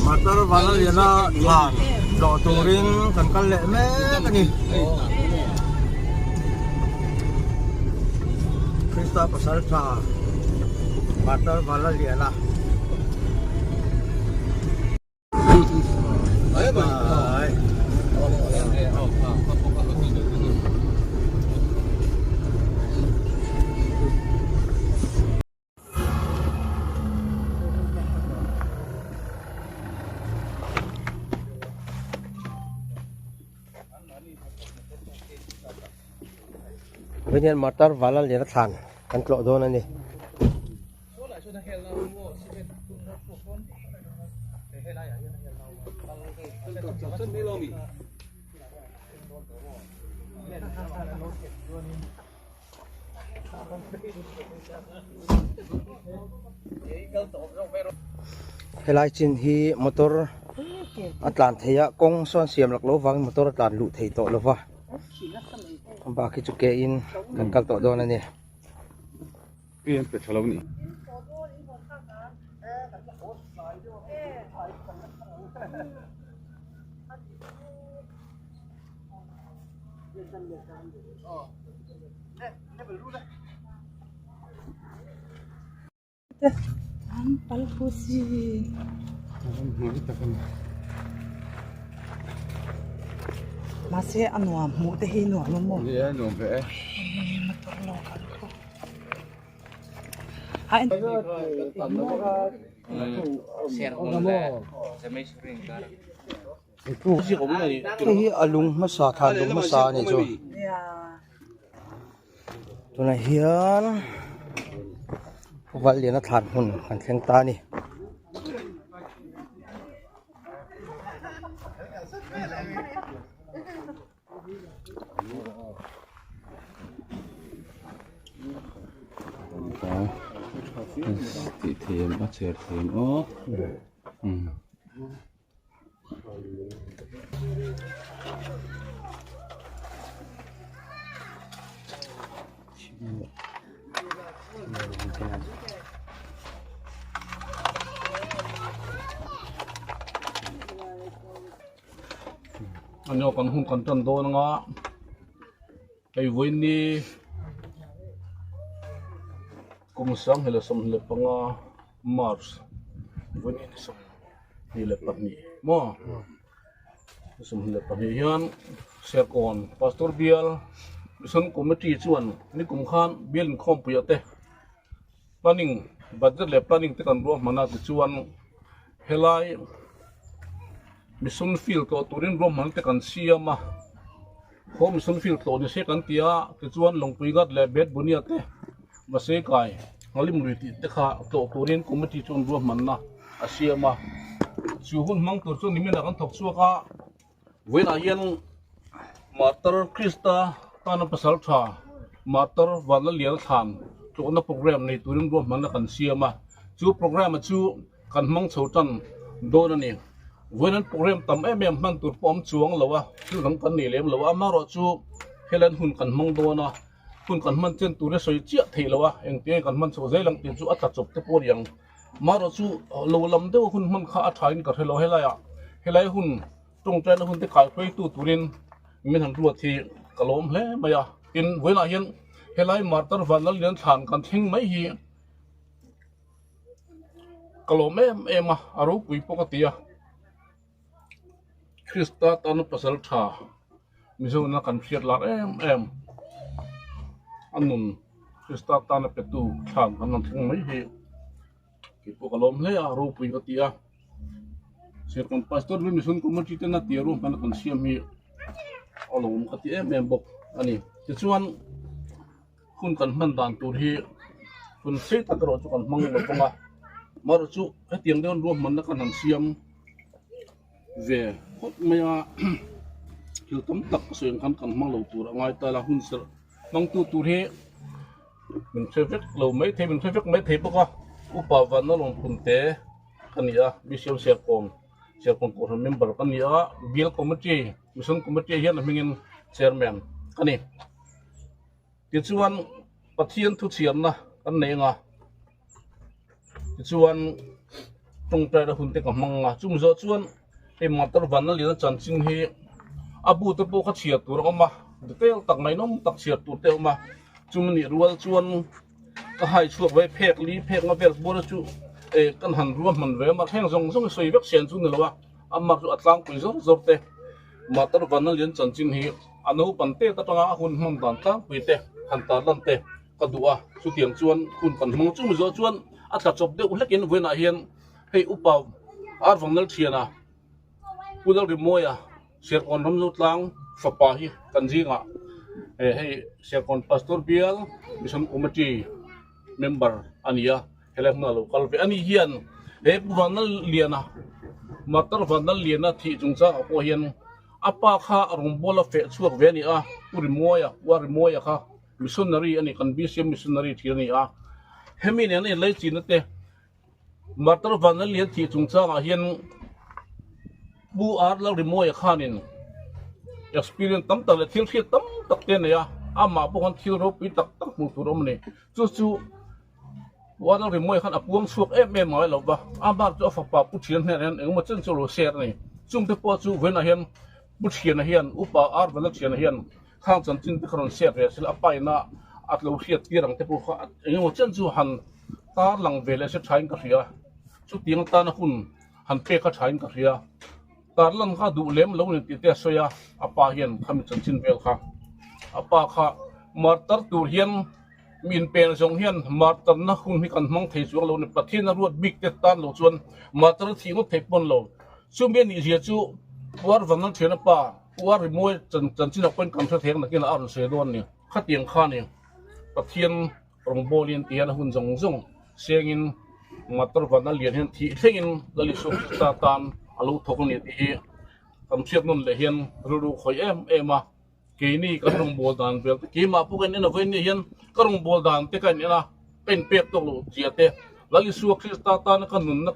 Motor Vanlalliana thlan tlawh turin kan kal leh mek a ni. Krista pasal tha Motor Vanlalliana. Venian Martar Vala Lera thlan kan tlawh dawn a ni. Helai chin hi motor a tlan theih a kawng sawn siam lak loh vangin motor a tlan luh thei tawh lova bak hi chu ke in kan kal tawh dawn a ni. Mahse a nuam hmuh te hi nuam a maw? Nia nuam ve e. Motor lo kal khaw. Hei hi a lung hmasa thlan lung hmasa a nih chu tunah hian val liana thlan hmun kan thleng ta a ni. Tih theih a chher theih aw. Ano kan hun kan tan dawn anga hei vawiin kum 2025 March vawiin ni 22 maw 22 hian Serkawn Pastor Bial Mission Committee chuan nikum khan bial inkhawmpuiah te planning budget leh planning te kan ruahman a tichuan helai mission field tlawh turin ruahman te kan siam a haw mission field tlawh ni se kan ti a tichuan lawngpui gat leh bed bunia te mahse kai nghalim lui tih te kha tlawh turin committee chuan ruahmanna a siam a chu hun hmang tur chu nimin ah kan thawk chhuak a vawiinah hian Martar Krista tana pasal tha Martar Vanlalian thlan tlawhna program nei turin ruahmanna kan siam a chu program a chu kan hmang chho tan dawn a ni vawiin an program tam em em hman tur pawh awm chuang lo a thil dang kan nei lem lo a amaherawhchu helai hun kan hmang dawn a. Hun kan hman chen tur hi sawi chiah theih lo a, engtiang kan hman chhoh zel ang tih chu a tla chawp te pawh a ni ang. Marawh chu lo lam deuh hun hman kha a tha in ka hre lo helai ah helai hun tawngtaina hun te kai hruaitu turin min han ruat hi ka lawm hle mai a. Tin, vawiinah hian helai Martar Vanlallian thlan kan thleng mai hi ka lawm em em a, a ropui pawh ka ti a. Krista tana pasal tha Mizona kan hriat lar em em a nun Krista tana petu thlan kan rawn thleng mai hi keipawh ka lawm hle a ropui ka ti a Serkawn Pastor Bill Mission Committee tena tia ruahmanna kan siam hi a lawm ka ti em em bawk a ni tichuan hun kan hman dan tur hi hun sei tak erawh chu kan hmang lo bawk a amaherawh chu hetiang deuh ruahmanna kan han siam ve phawt mai a thil tam tak ka sawi ang khan kan hmang lo tur a ngai ta la hun serh hmangtu tur hi min hre vek lo mai thei min hre vek mai thei bawk a upa vanna lawngphun te ka ni a bcm serkawn serkawn kohhran member ka ni a bial committee mission committee hian a hmingin chairman ka ni. Tichuan Pathian thu chhiarna kan nei anga tichuan Tawngtaina hun te ka hmang a, chung zawh chuan hei motor vanna lian a chanchin hi a bu te pawh kha chhiar tur a awm a, detail tak ngaihnawm tak chhiar tur te a awm a, chumi nih rual chuan ka hai chhuak ve phek li phek nga vel bawr chu eh kan han ruah hman ve a, thleng zawng zawng hi sawi vek sian chu ni lo a, a mar chu a tlangpui zawr zawr te motor vanna lian chanchin hi a naupang tet atanga a hun hman dan tlangpui te han tarlan te. Ka duh a, chutiang chuan hun kan hmang chung zawh chuan a tla chawp deuh hlekin vawiinah hian hei upa Arvangnal thiana Pu Lalrimawia Serkawn Ramzotlang fapa hi kan zingah hei Serkawn Pastor Bial Mission Committee member a ni a, helai hmunah lo kal ve a ni hian he Pu Vanlalliana Martar Vanlalliana thih chungchangah pawh hian a pa kha rawngbawla feh chhuak ve a ni a, Pu Rimawia Pu Arimawia kha. Missionary a ni, kan BCM Missionary thil a ni a. Hemi nen a inlaichina te Martar Vanlalian thih chungchangah hian Pu R Lalrimawia khanin experience tam tak leh thil hriat tam tak te a nei a, amah pawh khan thil ropui tak tak hmuh tur a awm a ni. Chu chu Pu R Lalrimawia khan a puang chhuak em em ngai lo va, amah chu a fapa Pu Thian hnenah hian engemaw chen chu a lo share a ni. Chungte pawh chu vawiinah hian Pu Thiana hian Upa R Vanlalthiana hian Khang chanchin te kha rawn hriat ve sela a paina a lo hriat tir ang te pawh kha eng emaw chen chu han tar lang ve leh se thain ka hria. Chutiang atana hun han pek kha thain ka hria. Tar lan kha duh lem lo ni tih te a sawi a, a pa hian khami chanchin vel kha a pa kha martar tur hian mi inpen zawng hian martarna hun hi kan hmang thei chuang lo ni. Pathian a ruat bik te tan lo chuan martar a thih ngawt thei pawn lo. Chumi a nih zia chu Puar Vanlal Thiana pa Uar rimawi chanchinah pawhin kan hre theng nakin a rawn sawi dawn a ni. Khatiang kha ni Pathian rawngbawlin ti hian a hun zawng zawng sengin motor van a lian hian thih thlengin Lal Isua Krista tan a lo thawk a ni tih hi kan hriat nawn leh hian rilru khawih em em a. Keini kan rawngbâwl dan vel te keimah pawh ka in en a vawiin ni hian ka rawngbâwl dan te ka in en a, ka inpek tawk loh zia te Lal Isua Krista tana ka nunna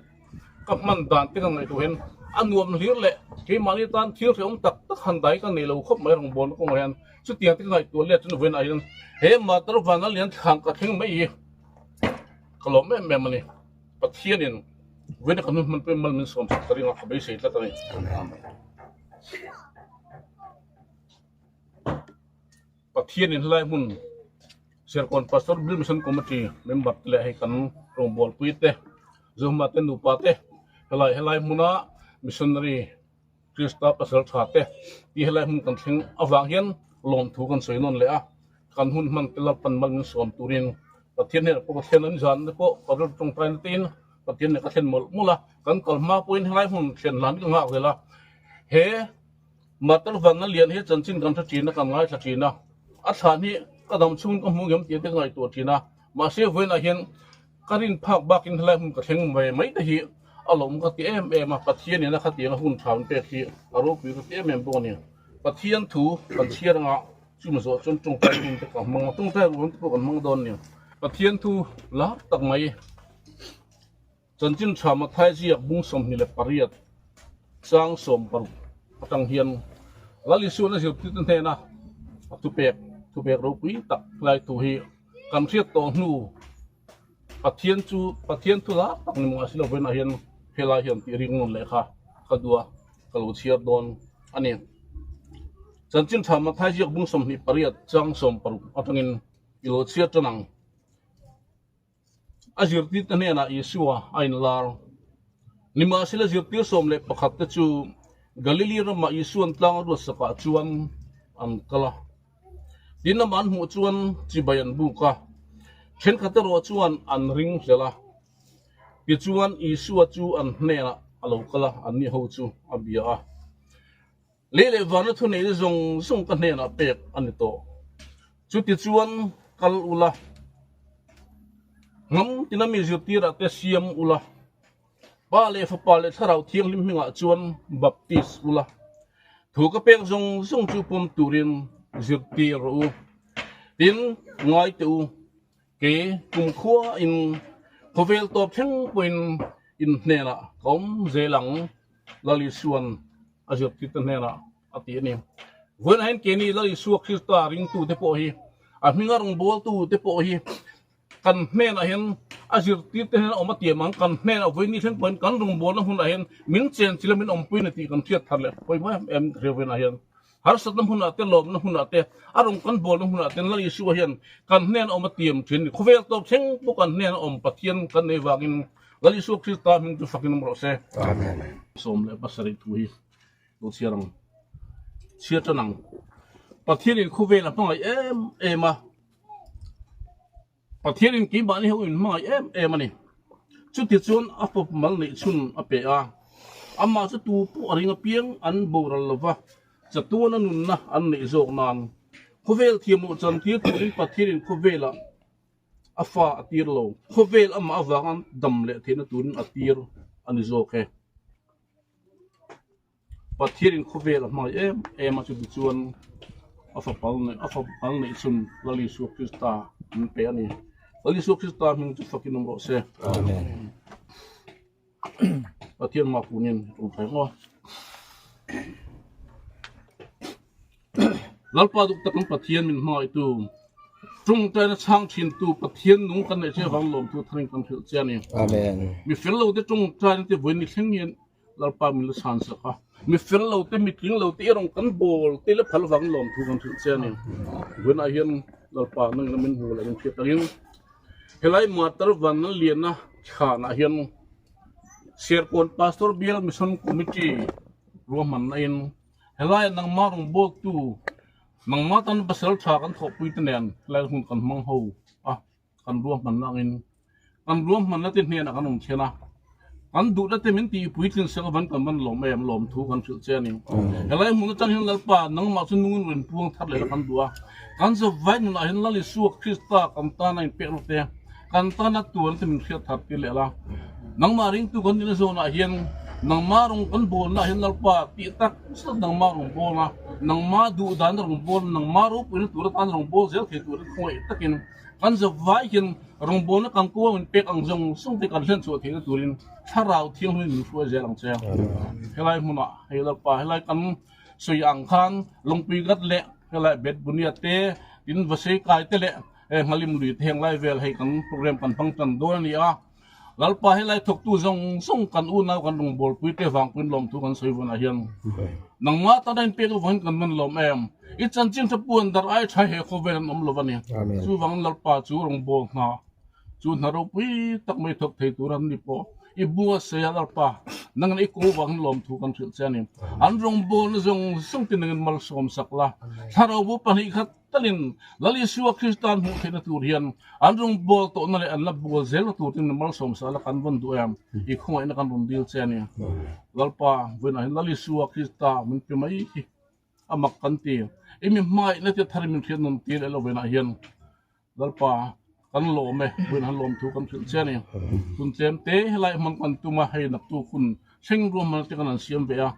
Ka hman dan te ka ngaihtuah hian a nuam hlir leh keimahni tan thil hrehawm tak tak han dai ka nei lo khawp mai rawngbawlna kawngah hian chutiang te ka ngaihtuah let chuan vawiinah hian he matar vana lian thlan ka thleng mai hi ka lawm em em a ni. Pathianin vawiina kan hun hman pawhin mal min sawm sak ta ringa ka beisei tlat a ni. Pathianin helai hmun Serkawn Pastor Bill Mission Committee member te leh hei kan rawngbawlpui te, Zohma te nupa te helai helai hmuna Missionary Krista pasal tha te tih helai hmun kan thleng avang hian lawmthu kan sawi nawn leh a, kan hun hman te Lalpan mal min sawm turin Pathian hnenah pawh ka thlen a, nizan te pawh ka rilru tawngtaina tein Pathian hnenah ka thlen mawlh mawlh a, kan kal hma pawhin helai hmun thlen hlan ka nghak zel a, he. Matar vanna lian hi chanchin kan hre thin a, kan ngaithla thin a, a thlan hi ka dam chhungin ka hmu ngem tih te ka ngaihtuah thin a, mahse vawiinah hian ka rin phak bakin helai hmun ka thleng ve mai te hi a lawm ka ti em em a, Pathian in a khatiang a hun tha an pek hi a ropui ka ti em em bawk a ni. Pathian thu kan chhiar anga chumi zawh chuan tawngtai hun te ka hmang a, tawngtai ruang te pawh kan hmang dawn a ni. Pathian thu lar tak mai. Chanchin tha Mathai ziak bung 28 chang 60 atang hian Lal Isuan a zirtirte hnena a thupek thupek ropui tak lai thu hi kan hriat tawh hnu Pathian chu Pathian thu lar tak ni mah si lovin ah hian helai hian tih ring nawn leh kha ka duh a ka lo chhiar dawn a ni. Chanchin tha Mathai ziak bung 28 chang 60 atangin i lo chhiar tan ang. A zirtirte hnenah Isua a inlar. Nimahsela zirtir 11 te chu Galili ramah Isua'n tlang a ruat sakah chuan an kal a. Tin amah an hmuh chuan chibai an buk a, thenkhat erawh chuan an ring hlel a. Tichuan Isua chu an hnenah a lo kal a, anni ho chu a bia a. Lei leh vana thuneihna zawng zawng ka hnenah pek a ni tawh. Chutichuan kal ula, hnam tina mi zirtirah te siam ula, Pa leh Fapa leh Thlarau Thianghlim hmingah chuan baptis ula, thu ka pek zawng zawng chu pawm turin zirtir rawh u. Tin, ngai teh u, Ke kumkhua in khawvel tawp thleng pawhin in hnenah ka awm zel ang, Lal Isua'n a zirtirte hnenah a ti a ni. Vawiinah hian keini Lal Isua Krista ringtute pawh hi, a hminga rawngbawltute pawh hi kan hnenah hian A zirtirte hnena awm a tiam ang, kan hnena vawiin ni thleng pawhin kan rawngbawlna hunah hian min chenchilh a, min awmpui a ni tih kan hriat thar leh pawimawh em em ka hria vawiinah hian. Harsatna hmunah te, lawmna hmunah te, a rawn kan bawlna hmunah ten Lal Isua hian kan hnena awm a tiam thin. Khawvel tawp thleng pawh kan hnena awm Pathian kan nei vangin Lal Isua Krista hming chu fakin awm rawh se. Amen. 17 thu hi lo chhiar ang. Chhiar tan ang. Pathianin khawvel a hmangaih em em a. Pathianin keimahni ho in hmangaih em em a ni. Chutichuan a fawp mal neih chhun a pe a, amah chu tu pawh a ring apiang an boral lo va, chatuana nunna an neih zawk nan. Khawvel thiamloh chantir turin Pathianin khawvelah a fa a tir lo, khawvel amah avanga dam leh theihna turin a tir a ni zawk e. Pathianin khawvel a hmangaih em em a, chuti chuan a fapal neih a fapal neih chhun Lal Isua Krista min pe a ni. Lal Isua Krista hming chu fakin awm rawh se. Amen. Pathian mah punin tawngtai ngaw. Lalpa duh tak kan Pathian min hmangaihtu tawngtaina chhang thintu Pathian nung kan neih che avang lawmtu tharin kan hrilh che a ni. Amen. Mi fel lo te tawngtaina te vawiin ni thleng hian Lalpa min la chhan sak a, mi fel lo te, mi tling lo te erawh kan bawl te la phal vang lawm thu kan hrilh che a ni. Vawiinah hian Lalpa nangin a min hmu leh min hriat angin helai Matar Vanlalliana thlanah hian Serkawn Pastor Bial Mission Committee ruahmanna in helai nangmah rawngbawltu nangmah tan pasal tha kan thawhpui te nen helai hun kan hmang ho a. Kan ruahmanna angin kan ruahmanna te hnenah kan awm then a, kan duhna te min tih puitlin sak avan kan van lawm em lawm thu kan hrilh che a ni. Helai hmun atang hian Lalpa nangmah chu nungin rawn puang thar leh la kan duh a, kan zavai nunah hian Lal Isua Krista kan tana inpek rawh te, kan tana tuarna te min hriat thar tir leh la. Nangmah ringtu kan nihna zawnah hian nangmah rawng kan bawlnaah hian Lalpa tih tak zet nangmah rawn bawl a, nangmah duh dana rawn bawl a, nangmah ropuina tur atan rawn bawl zel thei turin khawngaih takin Kan zavai hian rawngbawlna kan kuau min pek ang zawng zawng te kan hlen chhuah theihna turin thlarau thianghlim min hruai zel ang che. Helai hmunah hei Lalpa helai kan sawi ang khan Lawngpui gat leh helai Bet Bunia te tin Vasei kai te leh Nghalim lui te heng lai vel hei kan program kan hmang tan dawn a ni a. Lalpa helai thawktu zawng zawng kan unau kan rawngbawlpui te vang pawhin lawmthu kan sawi vawnah hian nangmah tana inpek avangin kan man lawm em? I chanchin tha puan dar ai tha he khawvel an awm lo a ni. Chuvangin Lalpa chu rawngbâwl hna chu hna ropui tak mai thawk thei tur an ni pawh i bua sei a Lalpa nangin i ko vangin lawmthu kan hrilh che a ni. An rawngbâwlna zawng zawng te nangin malsawm sak la, thlarau bu pahnih khat Talin Lal Isua Kristan hmuh theihna tur hian an rawn bual tawhna leh an la bual zelna tur tin malsawm sala kan vawn duh em? I khawngaihna kan rawn dil che a ni. Lalpa, vawiinah hian Lal Isua Krista min pe mai hi a mak kan ti. I mi hmangaihna te thar min hriat nawn tir elo vawiinah hian Lalpa kan lawm e, vawiinah hian lawmthu kan hrilh che a ni. Tun tlem te helai hman kan tum a, hei naktuk hun Thleng ruahman te kan han siam ve a,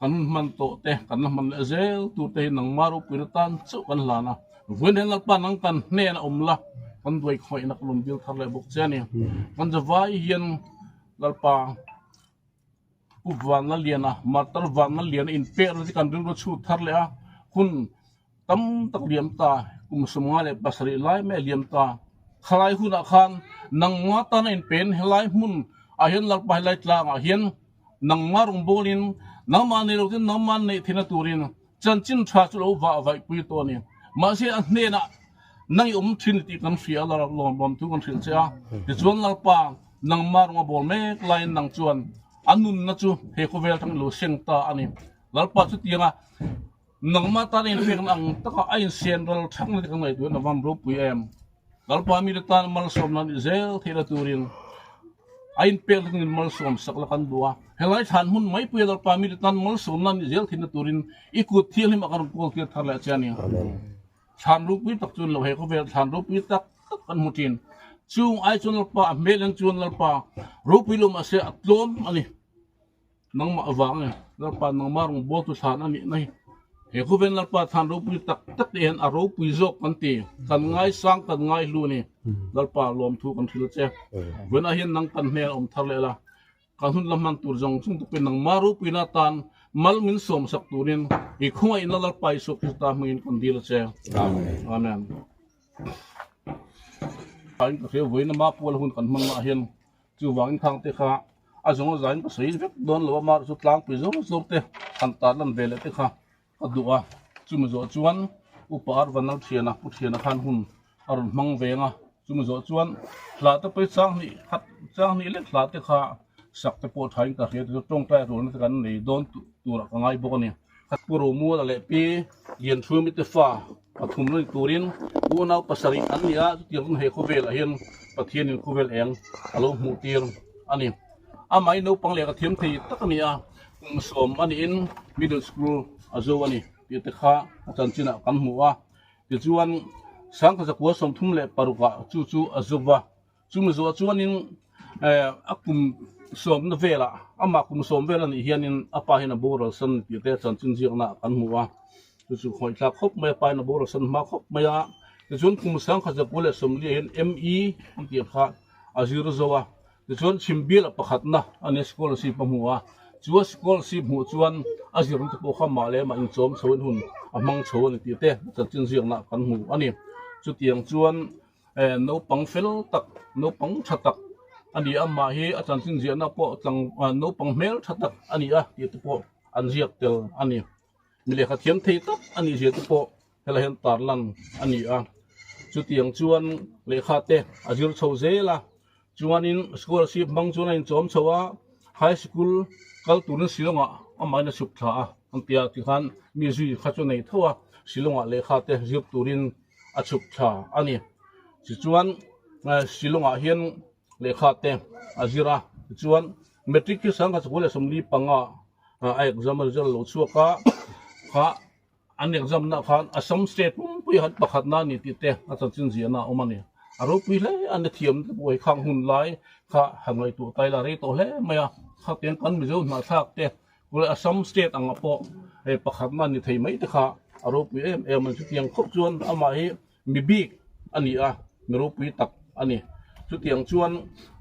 kan hman tawh te, kan la hman leh zel tur te hi nangmah ropuina tan chauh kan hlan a, vawiin hian Lalpa nang kan hnen a awm la, kan duai khawihna kan rawn dil thar leh bawk che a ni. Kan zavai hian Lalpa Pu Vanlaliana, Martar Vanlaliana inpekna te kan rilru chhut thar leh a, hun tam tak liam ta, kum 57 lai mai a liam ta. Khalai hunah khan nangma tana inpen helai hmun ah hian Lalpa helai tlangah hian nangma rawngbawlin nangmah nei lotin nangma neih theihna turin chanchin tha chu lo vah vaihpui tawh a ni. Mahse a hnenah nang i awm thin tih kan hria a, lawmlawm thu kan hrilh che a. Tichuan Lalpa nangma rawnga bawl mek laiin nang chuan a nunna chu he khawvel atangin lo seng ta a ni. Lalpa chutianga Nangmah tan inpekna ang taka a insian ral thakna te ka ngaihtuah a van ropui em. Lalpa mite tan malsawmna ni zel theihna turin a inpek thlengin malsawm sak la kan duh a. Helai thlan hmun mai pui a Lalpa mite tan malsawmna ni zel theihna turin i kut thianghlim ah ka rawn kawl tir thar leh che a ni. Thlan ropui tak chuan lo he khawvel thlan ropui tak tak kan hmu thin. Chung ai chuan Lalpa a hmel en chuan Lalpa ropui lo mahse a tlawm a ni. Nangmah avang e, Lalpa nangmah rawn bawltu thlan a nih na hi. He khawvel Lalpa thlan ropui tak tak te hian a ropui zawk kan ti, kan ngaisang kan ngaihlu a ni. Lalpa lawmthu kan hrilh che. Vawiinah hian nang kan hmel awm thar leh la, kan hun la hman tur zawng chung tukin nangmah ropuina atan mal min sawmsak turin i khawngaihna Lalpa Isua Krista hmangin kan dil a che. Amen. Thain ka hria vawiin ama pual hun kan hman lah hian chuvangin khang te kha a zawng a zain ka sawi vek dawn lo a, amaherawhchu chu tlangpui zawr zawr te han tar lan ve leh te kha ka duh a. Chumi zawh chuan Upa Arvanal thiana Pu Thiana khan hun a rawn hmang veng a, chumi zawh chuan hla te pawh hi chang hnih khat chang hnih lek hla te kha sak te pawh thain ka hria chu tawngtai rualna te kan nei dawn turah ka ngai bawk a ni. Pu Romuala leh Pi Lianchhumi te fa pathum la ni turin unau pasarih an ni a, chutiang chuan he khawvelah hian Pathianin khawvel eng a lo hmuh tir a ni. Amah hi naupang lehkha thiam thei tak a ni a, kum sawm a niin middle school a zo a ni tih te kha a chanchinah kan hmu a. Tichuan Sangkhazakhua 36 ah chu chu a zo va. Chumi zawh chuanin a kum sawmna velah amah kum sawm vel a nih hianin a pa hian a boral san tih te chanchin ziakna kan hmu a, chu chu khawih thlak khawp mai a, pa hian a boral san hma khawp mai a. Tichuan kum 1914 hian ME an tih kha a zir zo a, tichuan Chhimbiala pakhatna a nia scholarship a hmu a, chu a scholarship hmuh chuan a zirna te pawh kha mah leh mah inchawm chhoin hun a hmang chho a ni tih te chanchin ziakna kan hmu a ni. Chutiang chuan Eh naupang fel tak, naupang tha tak a ni a, mah hi a chanchin ziahna pawh tlang naupang hmel tha tak a ni a tih te pawh an ziak tel a ni. Mi lehkha thiam thei tak a nih zia te pawh helai hian tar lan a ni a. Chutiang chuan lehkha te a zir chho zel a, chuanin scholarship hmang chuan a inchawm chho a, high school kal turin Shillong-ah amahin a chhuk thla a, an ti a, tikhan mi zui kha chu a nei tho a, Shillong-ah lehkha te zir turin a chhuk thla a ni. Tichuan Shillong-ah hian lehkha te a zir a, tichuan Matric hi 1945 a exam a result a lo chhuak a, kha an exam na khan Assam state pumpui han pakhat na a ni tih te a chanchin ziahna a awm a ni. A ropui hle a ni thiam te pawh hi khang hun lai kha han ngaihtuah ta ila rei tawh hle mai a, khatiang kan Mizo hnahthlak te Kawlh Assam state anga pawh hei pakhat na ni thei mai te kha a ropui em em a ni. Chutiang khawp chuan amah hi mi bik a ni a, mi ropui tak a ni. Chutiang chuan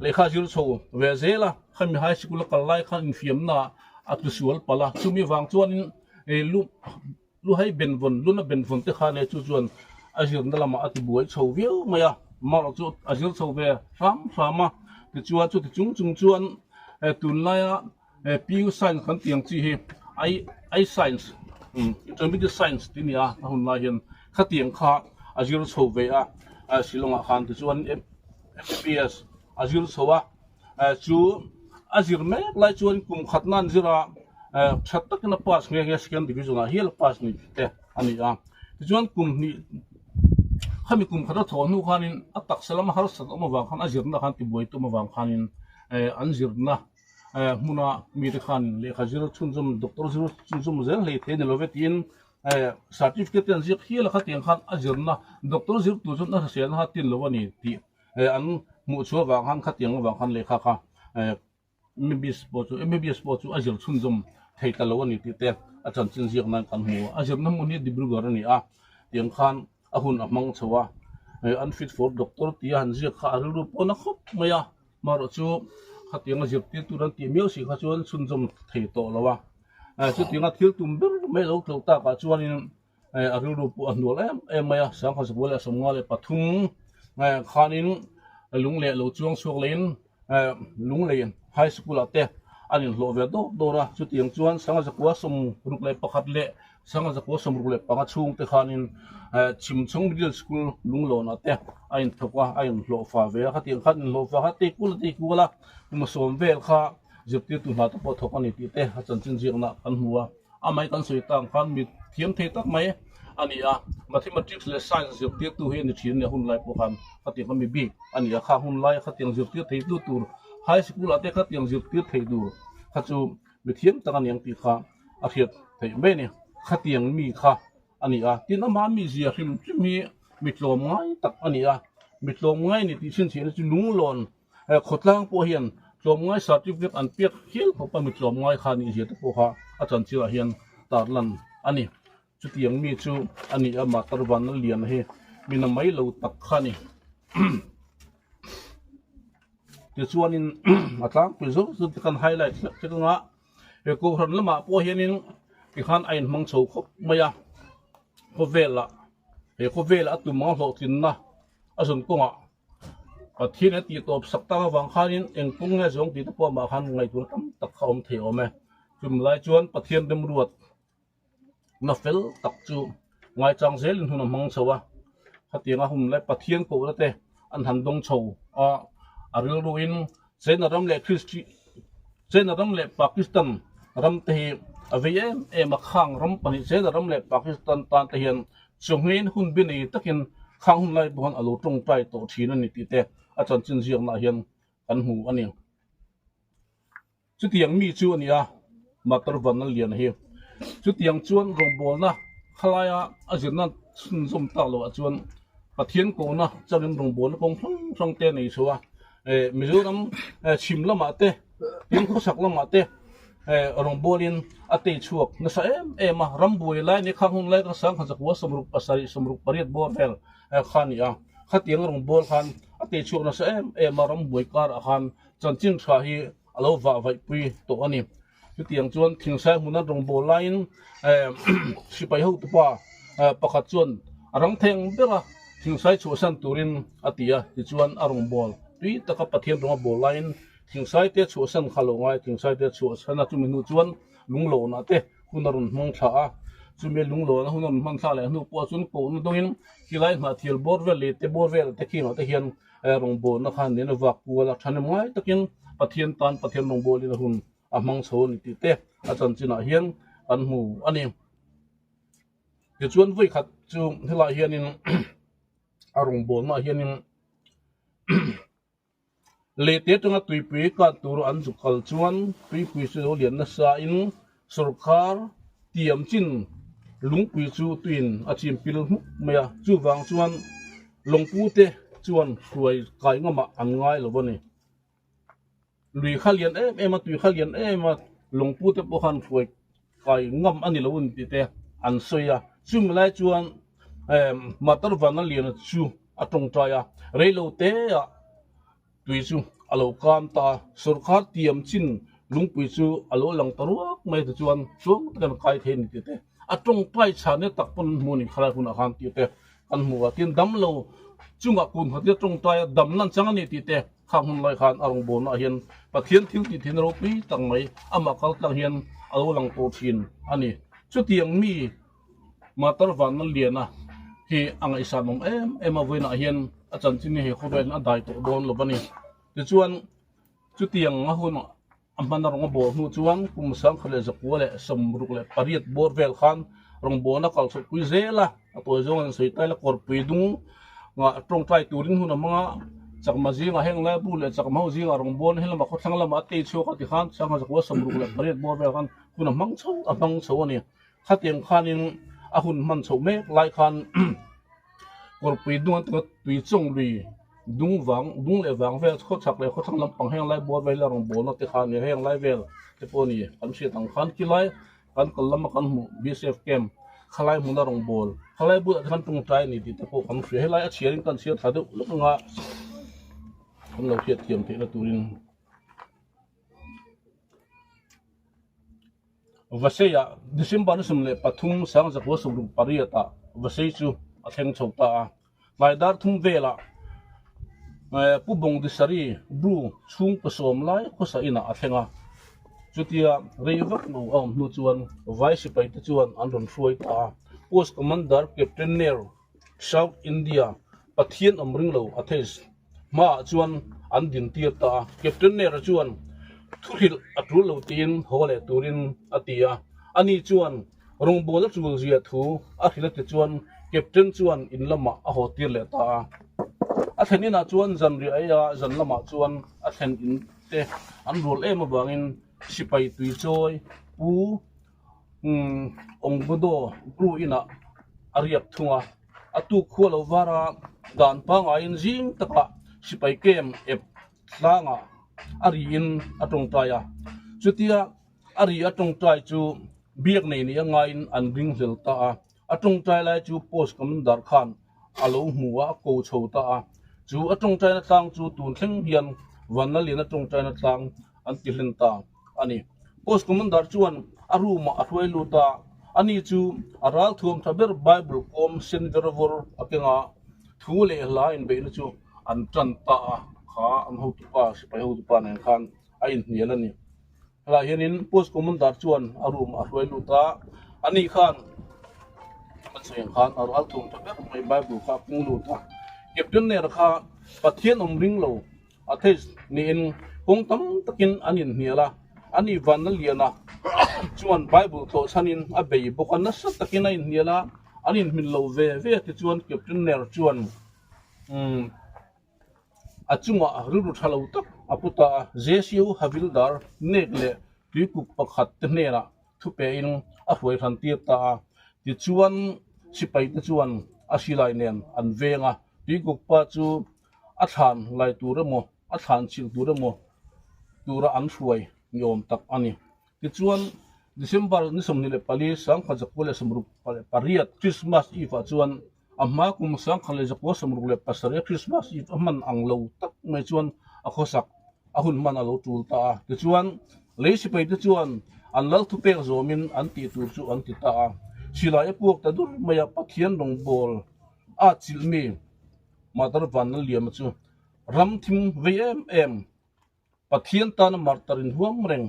lehkha zir chho ve zel a, khami high school a kal lai khan infiamna a tlusual palh a, chumi vang chuanin lu Lu hei benvawn, luna benvawn te kha nia chu chuan a zirna lamah a ti buai chho viau mai a, marawh chu a zir chho ve hram hram a, tichuan chuti chung chung chuan tunlaia PU Science kan tih ang chi hi I I Science Intermediate Science tih a ni a, a hun lai hian khatiang kha a zir chho ve a, Shillong ah khan tichuan MBBS a zir chho a. Chu a zir mek lai chuan kum khat nan zir a, tha takin a pass nghe nghe second division ah hial a pass ni te a ni a. Tichuan kum hnih khami kum khat a thawh hnu khanin a taksa lama harsat awm avang khan a zirna khan tibuai tum avang khanin an zirna hmuna mite khan lehkha zir chhunzawm doctor zir chhunzawm zel hlei thei a ni lo ve tiin certificate te an ziak hial a khatiang khan a zirna doctor zir tur chuan a hriselna kha tin lo a ni tih An hmuh chhuah vang khan khatiang avang khan lehkha kha MBBS pawh chu MBBS pawh chu a zir chhunzawm thei ta lo a ni tih te a chanchin ziak nan kan hmu a. A zirna hmun hi Dibrugarh a ni a, tiang khan a hun a hmang chho a. Unfit for doctor tia han ziak kha a rilru pawh na khawp mai a, marawh chu khatiang a zirtir tur an tih miau si kha chuan chhunzawm thei tawh lo a. Chutianga thil tum ber mai lo tlo takah chuanin A rilru pawh a hnual em em mai a, 1953 khanin lungleh lo chuang chhuak leiin Lunglei High School ah te an inhlawh ve dawr dawr a, chutiang chuan 1961 leh 1965 chhung te khanin Chhimchhung Middle School Lunglawn ah te a inthawk a, a inhlawh fa ve a, khatiang khan inhlawh fa kha tei kual a tei kual a, kum a sawm vel kha zirtirtu hna te pawh thawk a ni tih te a chanchin ziakna kan hmu a. A mai kan sawi tak ang khan mi thiam thei tak mai a ni a, Mathematics leh Science zirtirtu hi a ni thin a ni a, hun lai pawh khan khatiang kha mi bik a ni a, kha hun laia khatiang zirtir thei tu tur high school ah te khatiang zirtir thei tur kha chu mi thiam tak a ni ang tih kha a hriat theih mai a ni, khatiang mi kha a ni a, tin amah mi zia hrim hrim hi mi tlawm ngai tak a ni a, mi tlawm ngai a ni tih chhinchhiahna chu lunglawn He khawtlang pawh hian tlawmngai certificate an pek hial khawp a, mi tlawmngai kha nih zia te pawh kha a chanchirah hian tarlan a ni. Chutiang mi chu a ni a, Matar Vanlaliana hi mi na mai lo tak kha a ni. Tichuanin a tlangpui zawk chu tikhan highlight hlek hlek anga he Kohhran lamah pawh hianin tikhan a inhmang chho khawp mai a, khawvelah he khawvelah a tum ang hlawhtlinna a zawn kawngah. Pathian a tih tawp sak tak avang khanin eng kawng nge zawng tih te pawh amah khan ngaihtuahna tam tak kha a awm thei awm e. Chumi lai chuan Pathian remruat na fel tak chu ngaichang zelin hun a hmang chho a, khatianga hun lai Pathian kohna te an han dawng chho a, a rilruin China ram leh Kristi China ram leh Pakistan ram te hi a vei em em a, khang ram pahnih China ram leh Pakistan tan te hian chawngin hun bi nei takin khang hun lai pawh hian a lo tawngtai tawh thin a ni tih te a chanchin ziaknaah hian kan hmu a ni. Chutiang mi chu a ni a, Matar Vanna Lian hi. Chutiang chuan rawngbawlna khalaia a zirna chhunzawm tak loh ah chuan Pathian kohna changin rawngbawlna kawng hrang hrang te a nei chho a. Mizoram chhim lamah te, tin khawchhak lamah te rawngbawlin a tei chhuak nasa em em a. Ram buai lai ni khang hun lai kha sangkhat zakua 78 68 bawr vel kha a ni a. Khatiang rawngbâwl khan a tei chhuak nasa em em a, ram buai karah khan Chanchin tha hi a lo vah vaihpui tawh a ni. Chutiang chuan thingsai hmuna rawngbâwl laiin sipai hotupa pakhat chuan a rang theng ber a, thingsai chhuahsan turin a ti a. Tichuan a rawngbâwl tui taka Pathian rawng a bâwl laiin thingsai te chhuahsan kha a lo ngai. Thingsai te chhuahsan a, chumi hnu chuan lunglawnah te hun a rawn hmang thla a. Chumi lunglawnah hun a rawn hman thla leh hnu pawh chuan kohna dawngin khilai hnahthial bawr vel leh te bawr velah te khingah te hian Rawngbawlna khan nen a vak kual a, thahnem ngai takin Pathian tan Pathian rawngbawlin a hun a hmang chho a ni tih te a chanchinah hian kan hmu a ni. Tichuan vawikhat chu helaiah hianin a rawngbawlnaah hianin lehte atanga tuipui kan tur an zuk kal chuan tuipui chu lo lian nasain sawrkar tiam chin lungpui chu tuiin a chim pil hmuk mai a, chuvang chuan lawngpu te chuan hruai kai ngamah an ngai lo a ni. Lui kha lian em em a, tui kha lian em a, lawngpu te pawh khan hruai kai ngam a ni lo a ni tih te an sawi a, chumi lai chuan Matar Vanlaliana chu a tawngtai a, reilo te ah Tui chu a lo kam ta a, sawrkar tiam chin lungpui chu a lo lang ta ruak mai te chuan chuang takin a kai thei a ni tih te, a tawngtai chhan e tak pawn an hmu a ni khalai hunah khan tih te kan hmu a, tin damlo chungah kun khat nia tawngtai a dam lan chang a ni tih te khang hun lai khan a rawngbawlna ah hian Pathian thil tih thin ropui tak mai amah kal tlang hian a lo lang tawh thin a ni. Chutiang mi Matar vanna liana hi a ngaihsan awm em em a, vawiinah hian a chanchin hi he khawvelin a dai tawh dawn lo a ni. Tichuan, chutiang a hun a hmana rawng a bawr hnu chuan kum 1968 bawr vel khan rawngbawlna kal chhohpui zel a, a tawi zawng an sawi tail a, kawrpui dung ngah tawngtai turin hun a hmang a, chakma zingah heng lai bu leh chakma ho zingah rawngbawlna hi lamah khawthlang lamah a tei chhuak a tikhan 1968 bawr vel khan hun a hmang chho a hmang chho a ni. Khatiang khanin a hun hman chhoh mek lai khan kawrpui dung an tia tui chawng lui dung vang dung leh vang vel khawchhak leh khawthlang lampang heng lai bawr vel a rawn bawlna te kha a ni heng lai vel te pawh a ni kan hriat ang khan khilai kan kal lama kan hmuh BSF camp khalai hmuna rawn bawl khalai bulah te khan tawngtai a ni tih te pawh kan hria helai a chhiarin kan chhiar thla deuh lawk anga kan lo hriat thiam theihna turin. Vaseiah December ni 13 1968 ah Vasei chu a thleng chho ta a. Tlai dar thum velah Pu Bawngdisari Bru chhung pasawm lai khawsa inah a thleng a. Chutia rei vak lo a awm hnu chuan Vai sipai te chuan an rawn hruai ta a. Post Commander Captain Nair, South India, Pathian awm ring lo atheist hmaah chuan an din tir ta a. Captain Nair-a chuan thuhrilh a tul lo tiin haw leh turin a ti a. Ani chuan rawngbawlna tul zia thu a hrilh a ti chuan Captain chuan in lamah a haw tir leh ta a. A thlen inah chuan zanriah ei a, zan lamah chuan a thlen in te an rual em avangin sipai tuichawi Pu Ongbodo Bru inah a riak thung a. A tuk khua lo var a, dan pangaiin zing takah sipai kem ep tlangah a riin a tawngtai a. Chutia a ri a tawngtai chu biak nei nia ngaiin an ringhlel ta a. A tawngtai lai chu post commander khan a lo hmu a, a ko chho ta a. Chu a tawngtaina tlang chu tun thleng hian Vanlalina tawngtaina tlang an ti hlen ta a ni. Post Commander chuan a room ah a hruai lut a, ani chu a ral thuam tha ber Bible kawm sen ver vawr a keng a, thu leh hla inbeihna chu an tan ta a, kha an hotupa sipai hotupa nen khan a inhnial a ni. Helaiah hianin post commander chuan a room a hruai lut a, ani khan a sawi ang khan a ral thum ta ber mai Bible kha a kung lut a, Captain Nair kha Pathian awm ring lo atheist niin kawng tam takin an inhnial a, ani vanna liana chuan Bible tlawh chhanin a bei bawk a, nasa takin a inhnial a, an inhmin lo ve ve a tichuan Captain Nair chuan umm. A chungah rilru tha lo tak a pu ta a, Jesu Havildar nek leh tuikuk pakhat te hnenah thu pein a hruai hran tir ta a. Tichuan sipai te chuan a silai nen an veng a, tuikuk pa chu a thlan lai tur emaw a thlan chilh tur emaw tura an hruai ni awm tak a ni. Tichuan December ni 24 1968 Christmas Eve ah chuan A hma kum 1967 Christmas Eve a hman ang lo tak mai chuan a khawsak a hun hman a lo tul ta a. Tichuan, lei sipai te chuan an lal thupek zawmin an tih tur chu an ti ta a. Silai a puak ta dur mai a, Pathian rawngbâwl a chilhmi Mother Vanlalliama chu ram thim vei em em Pathian tana martar inhuam reng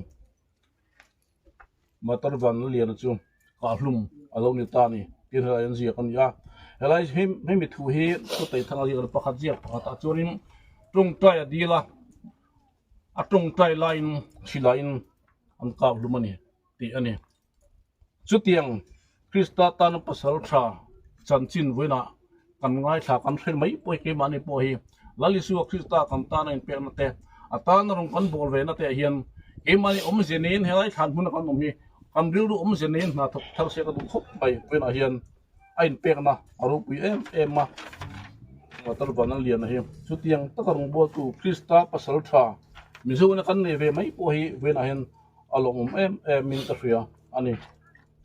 Matar Vanlaliana chu kahhlum a lo ni ta a ni tih helai an ziak a ni a. Helai hemi thu hi Chutei Thanga ziak a ni pakhat ziak pakhatah chuanin tawngtai a dil a, a tawngtai laiin silaiin an kahhlum a ni tih a ni. Chutiang Krista tana pasal tha chanchin vawiinah kan ngaithla kan hre mai pawh hi keimahni pawh hi Lal Isua Krista kan tana inpekna te, a tana rawn kan bawl vena te ah hian keimahni awmze neiin helai thlan hmuna kan awm hi kan rilru awmze neiin hna thawk thar se ka duh khawp mai vawiinah hian a inpekna a ropui em em a. Motor van a lian a hi chutiang taka rawngbawltu Krista pasal tha Mizo ina kan nei ve mai pawh hi vawiinah hian a lawmawm em em in ka hria a ni.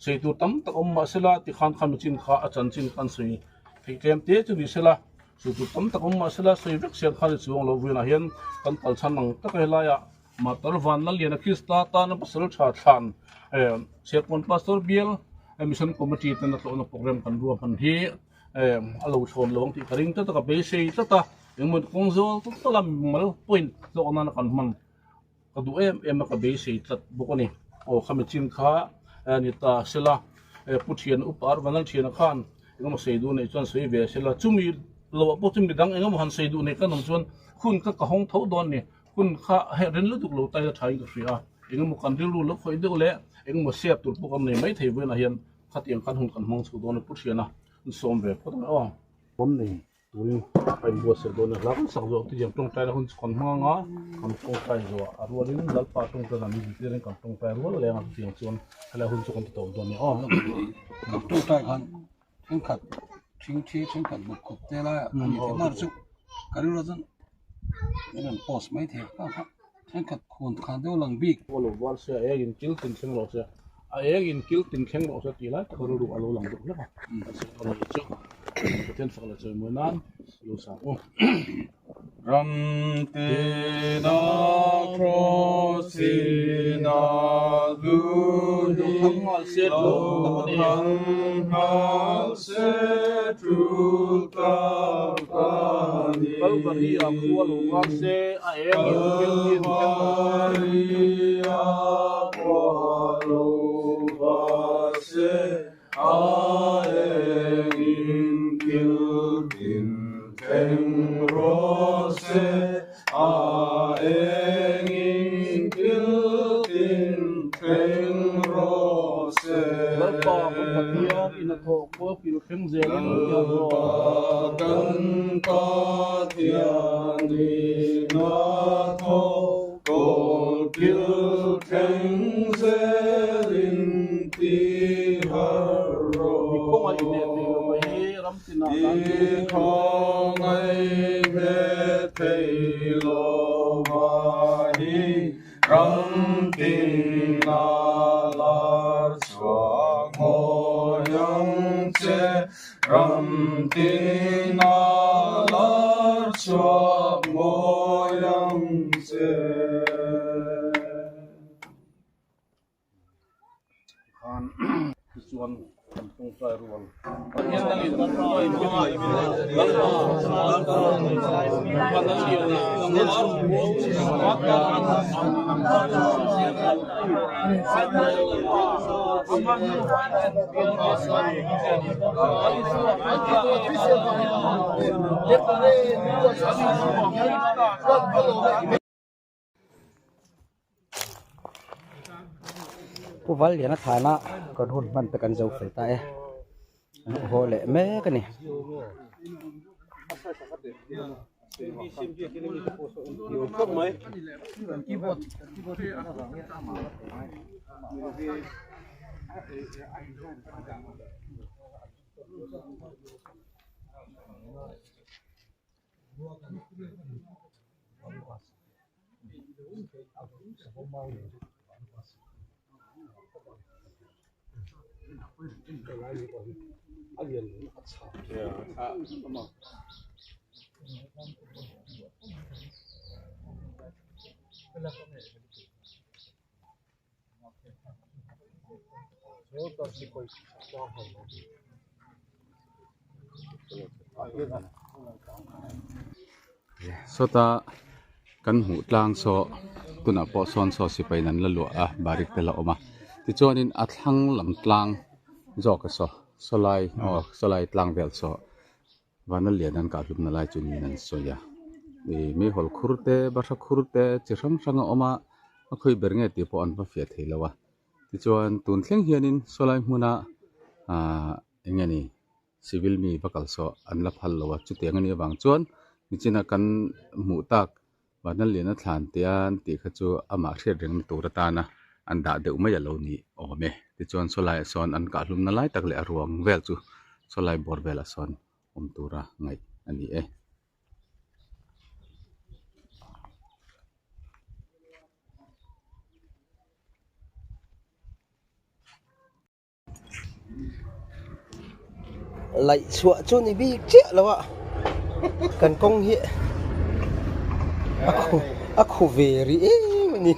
Sawi tur tam tak awm mah sela tikhan kha michin kha a chanchin kan sawi theih tlem te chu ni sela, sawi tur tam tak awm mah sela sawi vek siam kha ni chuang lo vawiinah hian kan kal chhan ang tak a helaiah Martar Vanlaliana Krista tana pasal tha thlan Serkawn Pastor Bial Mission Committee ten a tlawhna program kan ruahman hi a lo thlawn lo ang tih ka ring tlat a, ka beisei tlat a, engemaw kawng zawl tlat a mal point tlawh nana kan hman. Ka duh em em a ka beisei tlat bawk a ni. Aw khami chin kha ni ta sela Pu Thian Upa Arvanal Thiana khan engemaw sawi duh neih chuan sawi ve sela chumi loah pawh chu midang engemaw han sawi duh nei ka nawm chuan hun kha ka hawng tho dawn a ni. Hun kha heh rin lutuk lo ta ila thain ka hria a, engemaw kan rilru lo khawih deuh leh engemaw share tur pawh kan nei maithei vawiinah hian khatiang khan hun kan hmang chho dawn a Pu Thiana sawm ve phawt ang e aw. Awm nei. Turin a inbuatsaih dawn a, hla kan sak zawh tihian tawngtaina hun chu kan hmang anga kan tawngtai zawh a rualin Lalpa tawngtai dan min zirtirin kan tawngtai rual leng a chutiang chuan helai hun chu kan ti tawp dawn a ni aw. Kan tawngtai khan thenkhat thingthi thenkhat buk khup te lai a ni thei mar chu ka rilru chuan min rawn post mai thei kha kha thenkhat khawn khan deuh lang bik. Aw lo val se a eng in kil tin thleng rawh se a eng in kil tin thleng rawh se tih lai tak a rilru a lo lang deuh hlek a kan sawi dawn a ni chu Pathian fak leh chawimawi nan lo sang u. Ram tina Krosina Lo thang nghal se tul tak a ni. Lo thang nghal se tul tak a ni. Kalvari ah khua lo var se a eng in kil tin thleng rawh se. Kalvari ah khua lo var se A engin kil tin thleng rawh se, a engin kil tin thleng rawh se. Lalpa kan Pathian in a thawh kual kil thleng zelin ti a rawh. Lalpa kan Pathian in a thawh Kawl kil thleng zelin ti har rawh. I khawngaih hmeh thei lo mai hi ram tinah I khawngaih hmeh thei lo mai hi ram tinah lar chhuak mawi ang che. Ram tinah lar chhuak mawi ang che. Khan. Tichuan kan tawngtai rual. Pu Valliana thana kan hun hman te kan zo fel ta e an haw leh mek a ni. Sawta kan hmuh tlang saw tunah pawh sawn saw sipai in an la luah a barik te la awm a tichuanin a thlang lam tlang zawk a saw sawlai aw sawlai tlang vel saw Vana lian an kah hlumna lai chu niin an sawi a ih meihawl khur te bahra khur te chi hrang hrang a awm a a khawi ber nge tih pawh an va fiah thei lo a tichuan tun thleng hianin sawlai hmuna ahh eng nge ni civil mi va kal saw an la phal lo a chutiang a nih avang chuan nichina kan hmuh tak Vana lian a thlan tih a an tih kha chu amah hriat rengna tur atana an dah deuh mai a lo ni awm e. Tichuan sawlai ah sawn an kah hlumna lai tak leh a ruang vel chu sawlai bawr velah sawn awm tura ngaih a ni e. Laih chhuah chu ni bik chiah lo a kan kawng hi a khu ve rih em a ni.